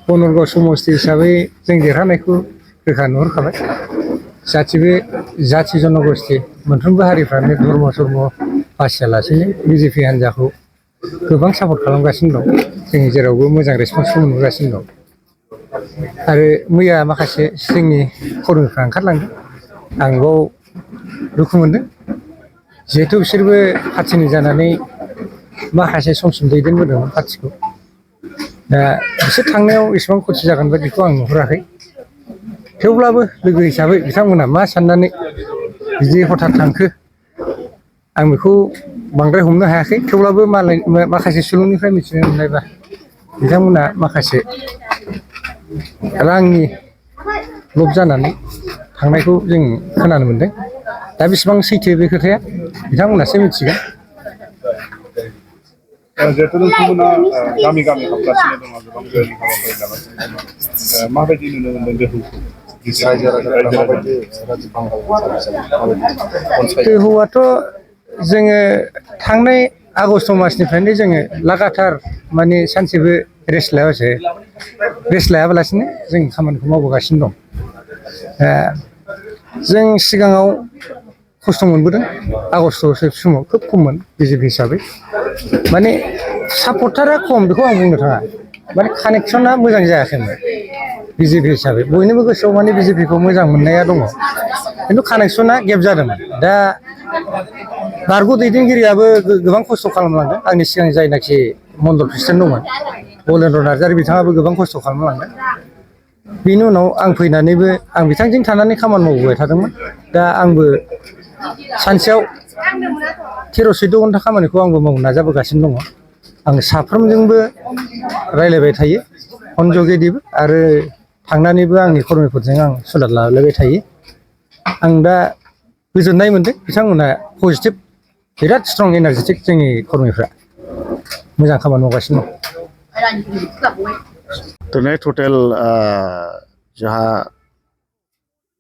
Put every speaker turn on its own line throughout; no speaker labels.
बनरगाव समस्ति हिसाबै जों देरहानायखौ रोखा नुहुरखाबाय। जाथि जनगोष्ठी मोनफ्रोमबो हारिफ्रानो धर्म बासियालासेनो बिजेपि हान्जाखौ गोबां सापर्ट खालामगासिनो दं। जों जेरावबो मोजां रेसपन्सखौ मोनगासिनो दं। आरो मैया माखासे जोंनि कर्मिफ्रा ओंखारलांदों। आं बाव दुखु मोनदों। जिहेथु बिसोरबो पार्टिनि जानानै माखासे समसिम दैदेनबोदोंमोन पार्टिखौ। दा बिसोर थांनायाव एसेबां खथि जागोन बायदिखौ आं नुहुराखै। थेवब्लाबो लोगो हिसाबै बिथांमोना मा साननानै बिदि हथात थांखो आं बेखौ बांद्राय हमनो हायाखै। थेवब्लाबो माखासे सुलुंनिफ्राय मिथिनो मोननायबा बिथांमोना माखासे रांनि लब जानानै थांनायखौ जों खोनानो मोनदों। दा बेसेबां सैथो बे खोथाया बिथांमोनासो मिथिगोन।
जिहेतु नोंथांमोना गामि गामि हाबगासिनो दङ, गोबां धोरोमनि हाबाफारि लागासिनो दङ, माबायदि नुनो मोनदों
दोहौआथ' जोङो थांनाय आगष्ट मासनिफ्रायनो जोङो लागातार माने सानसेबो रेस्ट लायाबालासिनो जों खामानिखौ मावबोगासिनो दं। जों सिगाङाव खस्थ' मोनबोदों। आगष्ट समाव खोब खममोन बिजेपि हिसाबै। माने सापर्टारा खम बेखौ आं बुंनो थाङा, माने कानेक्सना मोजां जायाखैमोन बिजेपि हिसाबै। बयनिबो गोसोआव माने बिजेपिखौ मोजां मोननाया दङ, खिन्थु कानेक्सना गेप जादोंमोन। दा बारग' दैदेनगिरियाबो गोबां खस्थ' खालामलांदों। आंनि सिगां जायनाखि मण्डल प्रेसिडेन्ट दंमोन बलेन्द्र नार्जारि, बिथाङाबो गोबां खस्थ' खालामलांदों। बेनि उनाव आं फैनानैबो आं बिथांजों थानानै खामानि मावबोबाय थादोंमोन। दा आंबो सानसेयाव 13-14 घन्टा खामानिखौ आंबो मावनो नाजाबोगासिनो दङ। आं साफ्रोमजोंबो रायलायबाय थायो, फन जगेदिबो, आरो थांनानैबो आंनि कर्मिफोरजों आं सोलाद लालायबाय थायो। आं दा गोजोननाय मोनदों। बिथांमोनहा पजिटिभ, बिराद स्ट्रं एनारजेटिक जोंनि कर्मिफ्रा मोजां खामानि मावगासिनो दं।
दिनै टटेल जोंहा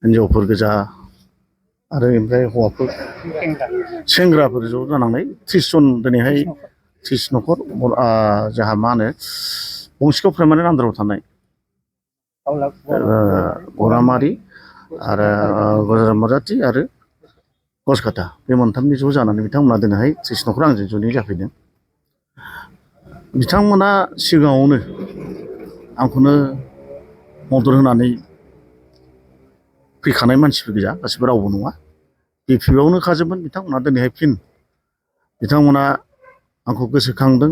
हिन्जावफोर गोजा आरो ओमफ्राय हौवाफोर सेंग्राफोर ज' जानानै 30 जन दिनैहाय 30 न'खर जोंहा मा होनो बंसिगाव प्राइमारि आन्दाराव थानाय गरामारि आरो गजाराम मजाथि आरो गसकाटा, बे मोनथामनि ज' जानानै बिथांमोना दिनैहाय 30 न'खर आंजों ज'यै जाफैदों। बिथांमोना सिगाङावनो आंखौनो मदद होनानै फैखानाय मानसिफोर गोजा, गासिबो रावबो नङा। बिपिएफआवनो खाजोबमोन बिथांमोना। दिनैहाय फिन बिथांमोना आंखौ गोसोखांदों,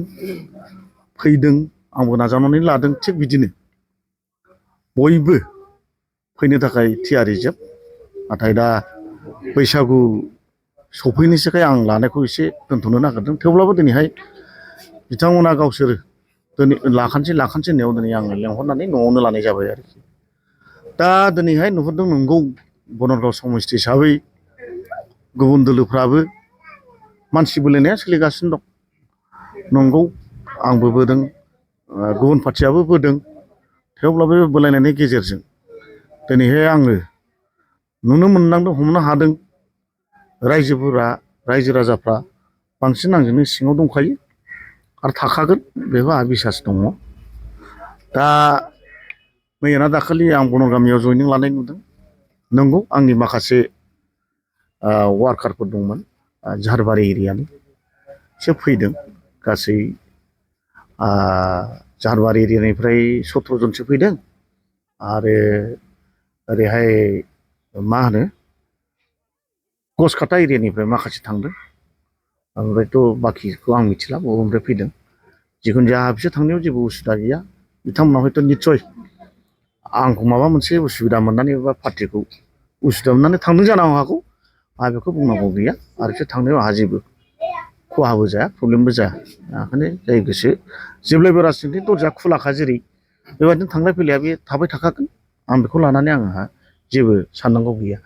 फैदों, आंबो नाजावनानै लादों। थिग बिदिनो बयबो फैनो थाखाय थियारि जोब। नाथाय दा बैसागु सफैनोसैखाय आं लानायखौ एसे दोनथ'नो नागिरदों। थेवब्लाबो दिनैहाय बिथांमोना गावसोर दिनै लाखानोसै होननायाव दिनै आङो लेंहरनानै न'आवनो लानाय जाबाय आरोखि। दा दिनैहाय नुहुरदों, नंगौ बनरगाव समस्ति हिसाबै गुबुन दोलोफ्राबो मानसि बोलायनाया सोलिगासिनो दं। नंगौ आंबो बोदों, गुबुन पार्टियाबो बोदों। थेवब्लाबो बोलायनायनि गेजेरजों दिनैहाय आङो नुनो मोननांदों, हमनो हादों, रायजो राजाफ्रा बांसिन आंजोंनो सिङाव दंखायो आरो थाखागोन, बेखौ आंहा बिसास दङ। दा मैयाना दाखालि आं बनर गामियाव जयनिं लानाय नुदों। नंगौ आंनि माखासे वार्कारफोर दंमोन झारबारि एरियानि, बिसोर फैदों। गासै झारबारि एरियानिफ्राय 17 जनसो फैदों। आरो ओरैहाय मा होनो गसकाटा एरियानिफ्राय माखासे थांदों। ओमफ्रायथ' बाखिखौ आं मिथिला बबेनिफ्राय फैदों। जिखुनु जाया बिसोर थांनायाव जेबो उसुबिदा गैया। बिथांमोना हयथ' निस्सय आंखौ माबा मोनसे उसुबिदा मोननानै बा पार्टिखौ उसुबिदा मोननानै थांदों जानो हागौ। आंहा बेखौ बुंनांगौ गैया। आरो बिसोर थांनायाव आंहा जेबो खहाबो जाया, प्रब्लेमबो जाया। ओंखायनो जाय गोसो, जेब्लायबो राजनितिक दरजाया खुलाखा, जेरै बेबायदिनो थांलाय फैलाया बे थाबाय थाखागोन। आं बेखौ लानानै आंहा जेबो साननांगौ गैया।